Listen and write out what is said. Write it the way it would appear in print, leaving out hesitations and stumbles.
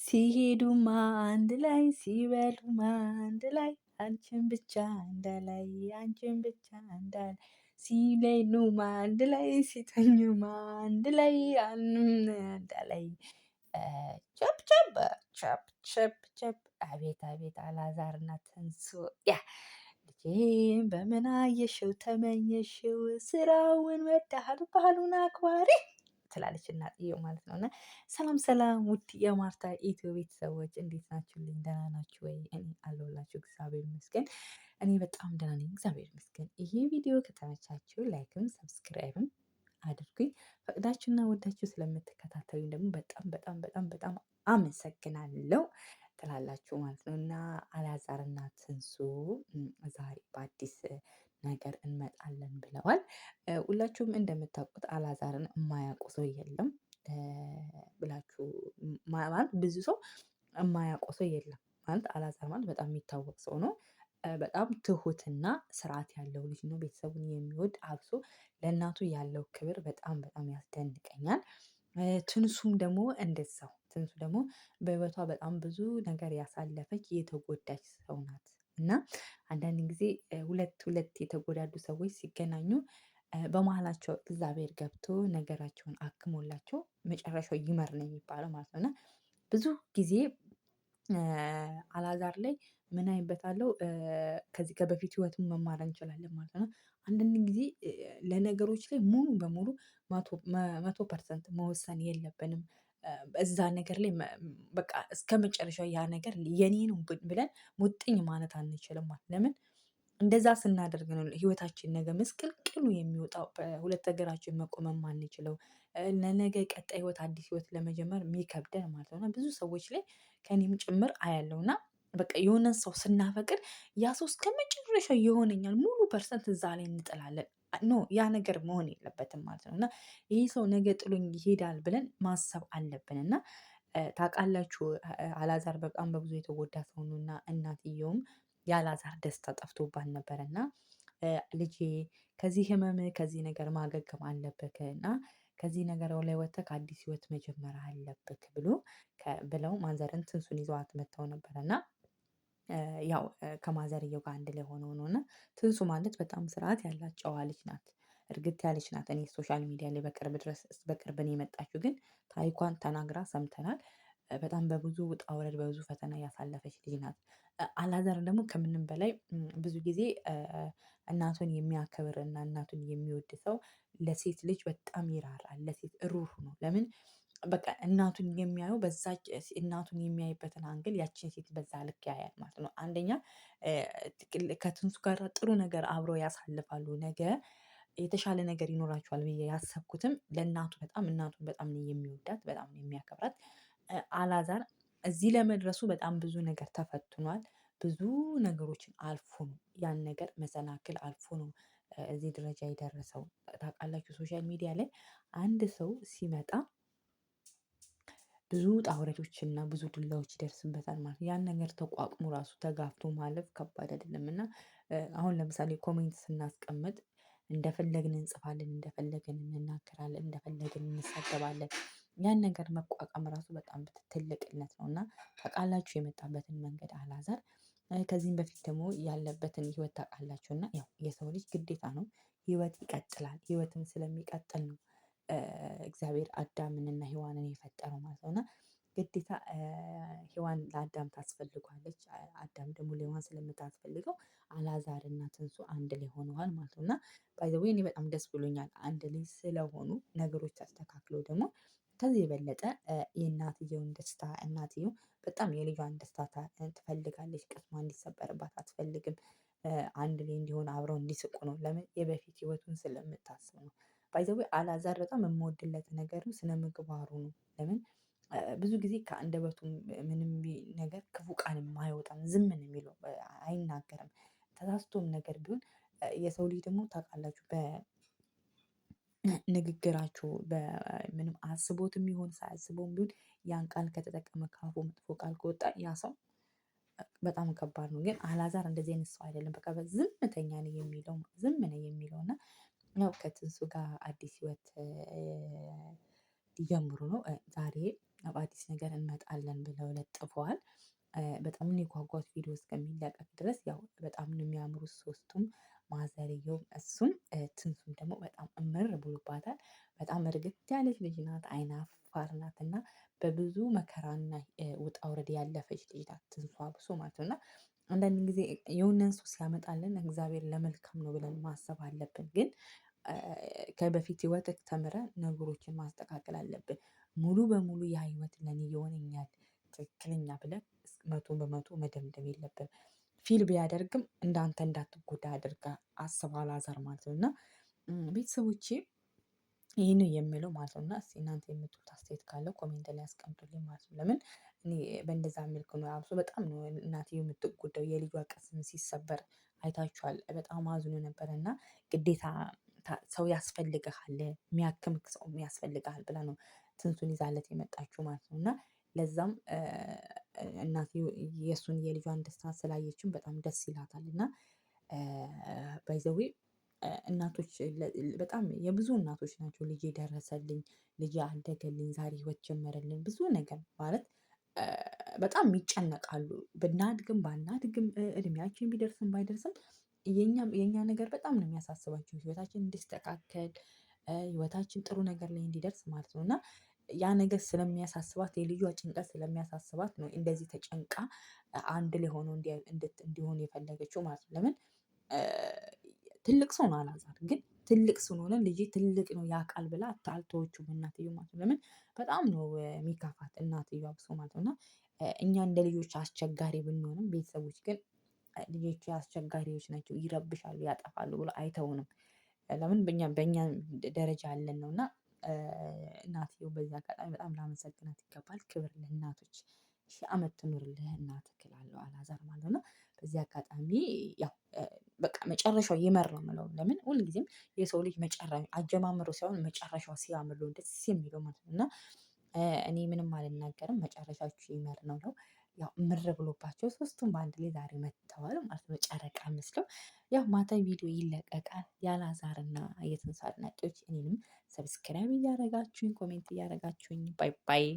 ሲሄዱማ አንድ ላይ ሲበሉማ አንድ ላይ አንቺን ብቻ እንዳላይ አንቺን ብቻ እንዳላይ ሲለሉማ አንድ ላይ ሲተኙማ አንድ ላይ እንዳላይ ቸብ ቸብ ቸብ ቸብ ቸብ አቤት አቤት አላዛርና ትንሱ ያ ልጄን በምን አየሽው ተመኘሽው ስራውን ወዳሃል ባህሉን አክባሪ ትላለች እናትየው ማለት ነው። እና ሰላም ሰላም ውድ የማርታ ኢትዮ ቤተሰቦች እንዴት ናችሁልኝ? ደህና ናችሁ ወይ? እኔ አለሁላችሁ እግዚአብሔር ይመስገን። እኔ በጣም ደህና ነኝ እግዚአብሔር ይመስገን። ይሄ ቪዲዮ ከተመቻችሁ like ም subscribe ም አድርጉኝ። ፈቅዳችሁና ወዳችሁ ስለምትከታተሉኝ ደግሞ በጣም በጣም በጣም በጣም አመሰግናለሁ ትላላችሁ ማለት ነው። እና አላዛርና ትንሱ ዛሬ በአዲስ ነገር እንመጣለን ብለዋል። ሁላችሁም እንደምታውቁት አላዛርን የማያውቁ ሰው የለም ብላችሁ ማለት ብዙ ሰው የማያውቁ ሰው የለም ማለት አላዛር ማለት በጣም የሚታወቅ ሰው ነው። በጣም ትሁትና ስርዓት ያለው ልጅ ነው። ቤተሰቡን የሚወድ አብሶ ለእናቱ ያለው ክብር በጣም በጣም ያስደንቀኛል። ትንሱም ደግሞ እንደዛው ትንሱ ደግሞ በህይወቷ በጣም ብዙ ነገር ያሳለፈች የተጎዳች ሰው ናት። እና አንዳንድ ጊዜ ሁለት ሁለት የተጎዳዱ ሰዎች ሲገናኙ በመሃላቸው እግዚአብሔር ገብቶ ነገራቸውን አክሞላቸው መጨረሻው ይመር ነው የሚባለው ማለት ነው። እና ብዙ ጊዜ አላዛር ላይ ምን አይበታለሁ ከዚህ ከበፊት ህይወቱን መማር እንችላለን ማለት ነው። አንዳንድ ጊዜ ለነገሮች ላይ ሙሉ በሙሉ 100% መወሰን የለብንም። እዛ ነገር ላይ በቃ እስከመጨረሻው ያ ነገር የኔ ነው ብለን ሙጥኝ ማለት አንችልም ማለት ነው። ለምን? እንደዛ ስናደርግ ነው ህይወታችን ነገ ምስቅልቅሉ የሚወጣው በሁለት እግራችን መቆም የማንችለው ለነገ ቀጣይ ህይወት አዲስ ህይወት ለመጀመር የሚከብደን ማለት ነው። እና ብዙ ሰዎች ላይ ከእኔም ጭምር አያለሁ እና በቃ የሆነን ሰው ስናፈቅር ያ ሰው እስከመጨረሻው ይሆነኛል ሙሉ percent እዛ ላይ እንጥላለን no ያ ነገር መሆን የለበትም ማለት ነው። እና ይሄ ሰው ነገ ጥሎኝ ይሄዳል ብለን ማሰብ አለብን። እና ታውቃላችሁ አላዛር በጣም በብዙ የተጎዳ ሰው ነው። እና እናትየውም የአላዛር ደስታ ጠፍቶባት ነበር። እና ልጄ ከዚህ ህመም ከዚህ ነገር ማገገም አለብህ እና ከዚህ ነገር ላይ ወጥተህ አዲስ ህይወት መጀመር አለብህ ብሎ ብለው ማዘርን ትንሱን ይዘዋት መጥተው ነበር። እና ያው ከማዘርየው ጋር አንድ ላይ ሆነው ነው እና ትንሱ ማለት በጣም ስርዓት ያላት ጨዋ ልጅ ናት። እርግት ያለች ናት። እኔ social media ላይ በቅርብ ድረስ በቅርብ ነው የመጣችው ግን ታሪኳን ተናግራ ሰምተናል። በጣም በብዙ ውጣ ውረድ በብዙ ፈተና ያሳለፈች ልጅ ናት። አላዛር ደግሞ ከምንም በላይ ብዙ ጊዜ እናቱን የሚያከብር እና እናቱን የሚወድ ሰው ለሴት ልጅ በጣም ይራራል ለሴት ሩህሩህ ነው። ለምን? በቃ እናቱን የሚያየው በዛች እናቱን የሚያይበትን angle ያቺን ሴት በዛ ልክ ያያል ማለት ነው። አንደኛ ከትንሱ ጋር ጥሩ ነገር አብረው ያሳልፋሉ ነገ የተሻለ ነገር ይኖራቸዋል ብዬ ያሰብኩትም ለእናቱ በጣም እናቱን በጣም ነው የሚወዳት በጣም ነው የሚያከብራት። አላዛር እዚህ ለመድረሱ በጣም ብዙ ነገር ተፈትኗል። ብዙ ነገሮችን አልፎ ነው ያን ነገር መሰናክል አልፎ ነው። እዚህ ደረጃ የደረሰው ታውቃላችሁ። social media ላይ አንድ ሰው ሲመጣ ብዙ ውጣ ውረዶችና ብዙ ዱላዎች ይደርስበታል ማለት ነው። ያን ነገር ተቋቁሞ ራሱ ተጋፍቶ ማለፍ ከባድ አይደለም። እና አሁን ለምሳሌ comment ስናስቀምጥ እንደፈለግን እንጽፋለን እንደፈለግን እንናገራለን እንደፈለግን እንሳደባለን። ያን ነገር መቋቋም ራሱ በጣም ትልቅነት ነው። እና ታውቃላችሁ የመጣበትን መንገድ አላዛር ከዚህም በፊት ደግሞ ያለበትን ህይወት ታውቃላችሁ። እና ያው የሰው ልጅ ግዴታ ነው ህይወት ይቀጥላል ህይወትም ስለሚቀጥል ነው። እግዚአብሔር አዳምንና ሔዋንን የፈጠረው ማለት ነው። እና ግዴታ ሔዋን ለአዳም ታስፈልገዋለች አዳም ደግሞ ለሔዋን ስለምታስፈልገው አላዛርና ትንሱ አንድ ላይ ሆነዋል ማለት ነው። እና by the way እኔ በጣም ደስ ብሎኛል አንድ ላይ ስለሆኑ ነገሮች ተስተካክለው ደግሞ ከዚህ የበለጠ የእናትየውን ደስታ እናትየው በጣም የልጇን ደስታ ትፈልጋለች ቅስሟ እንዲሰበርባት አትፈልግም። አንድ ላይ እንዲሆን አብረው እንዲስቁ ነው ለምን የበፊት ህይወቱን ስለምታስብ ነው። by the way አላዛር በጣም የምወድለት ነገር ስነ ምግባሩ ነው። ለምን? ብዙ ጊዜ ከአንደበቱ ምንም ነገር ክፉ ቃል አይወጣም ዝም ነው የሚለው አይናገርም። ተሳስቶም ነገር ቢሆን የሰው ልጅ ደግሞ ታውቃላችሁ በንግግራቸው በምንም አስቦትም ይሁን ሳያስበውም ቢሆን ያን ቃል ከተጠቀመ ከአፉ መጥፎ ቃል ከወጣ ያ ሰው በጣም ከባድ ነው። ግን አላዛር እንደዚህ አይነት ሰው አይደለም። በቃ ዝምተኛ ነው የሚለው ዝም ነው የሚለው እና ያው ከትንሱ ጋር አዲስ ህይወት ሊጀምሩ ነው። ዛሬ በአዲስ ነገር እንመጣለን ብለው ለጥፈዋል። በጣም ነው የጓጓሁት ቪዲዮ እስከሚለቀቅ ድረስ ያው በጣም ነው የሚያምሩት ሶስቱም ማዘርየውም እሱም ትንሱም ደግሞ በጣም እምር ብሎባታል። በጣም እርግት ያለች ልጅ ናት፣ አይን አፋር ናት። እና በብዙ መከራና ውጣ ውረድ ያለፈች ልጅ ናት ትንሱ አብሶ ማለት ነው። እና አንዳንድ ጊዜ የሆነን ሰው ሲያመጣልን እግዚአብሔር ለመልካም ነው ብለን ማሰብ አለብን። ግን ከበፊት ህይወትህ ተምረህ ነገሮችን ማስተካከል አለብን። ሙሉ በሙሉ ያ ህይወት ለኔ ይሆነኛል ትክክለኛ ብለህ 100% መደምደም የለብህም። ፊል ቢያደርግም እንዳንተ እንዳትጎዳ አድርገህ አስብ አላዛር ማለት ነው። እና ቤተሰቦቼ ይሄን ነው የምለው ማለት ነው። እና እስቲ እናንተ የምትሉት አስተያየት ካለ comment ላይ አስቀምጡልኝ ማለት ነው። ለምን እኔ በእንደዛ መልኩ ነው አብሶ በጣም ነው እናትየው የምትጎዳው የልጇ ቅስም ሲሰበር አይታችኋል በጣም አዝኖ ነበር። እና ግዴታ ሰው ያስፈልግሃል የሚያክምክ ሰው ያስፈልግሃል ብላ ነው ትንሱን ይዛለት የመጣችው ማለት ነው። እና ለዛም እናትየው የእሱን የልጇን ደስታ ስላየችም በጣም ደስ ይላታል። እና ባይ ዘ ዌይ እናቶች በጣም የብዙ እናቶች ናቸው ልጄ ደረሰልኝ፣ ልጄ አደገልኝ፣ ዛሬ ህይወት ጀመረልኝ ብዙ ነገር ማለት በጣም ይጨነቃሉ። ብናድግም ባናድግም እድሜያችን ቢደርስም ባይደርስም የኛ ነገር በጣም ነው የሚያሳስባቸው ህይወታችን እንዲስተካከል ህይወታችን ጥሩ ነገር ላይ እንዲደርስ ማለት ነው። እና ያ ነገር ስለሚያሳስባት የልጇ ጭንቀት ስለሚያሳስባት ነው እንደዚህ ተጨንቃ አንድ ላይ ሆኖ እንዲሆን የፈለገችው ማለት ነው። ለምን ትልቅ ሰው ነው አላዛር፣ ግን ትልቅ ስለሆነ ልጄ ትልቅ ነው ያውቃል ብላ አልተወችውም እናትየው ማለት ነው። ለምን በጣም ነው የሚከፋት እናትየው አብሶ ማለት ነው። እና እኛ እንደ ልጆች አስቸጋሪ ብንሆንም ቤተሰቦች ግን ልጆቹ አስቸጋሪዎች ናቸው፣ ይረብሻሉ፣ ያጠፋሉ ብሎ አይተውንም። ለምን በእኛ ደረጃ ያለን ነው። እና እናትየው በዚህ አጋጣሚ በጣም ላመሰግናት ይገባል። ክብር ለእናቶች፣ ሺህ አመት ትኑርልህ እናትህ እላለሁ አላዛር ማለት ነው። በዚህ አጋጣሚ ያው በቃ መጨረሻው ይመር ነው የምለው። ለምን ሁል ጊዜም የሰው ልጅ መጨረሻ አጀማመሩ ሳይሆን መጨረሻው ሲያምር ነው ደስ የሚለው ማለት ነው። እና እኔ ምንም አልናገርም፣ መጨረሻችሁ ይመር ነው ነው። ያው ምር ብሎባቸው ሶስቱም በአንድ ላይ ዛሬ መጥተዋል ማለት ነው። ጨረቃ መስለው ያው ማታ ቪዲዮ ይለቀቃል። የአላዛርና የትንሱ አድናቂዎች እኔንም subscribe እያረጋችሁኝ comment እያረጋችሁኝ bye bye።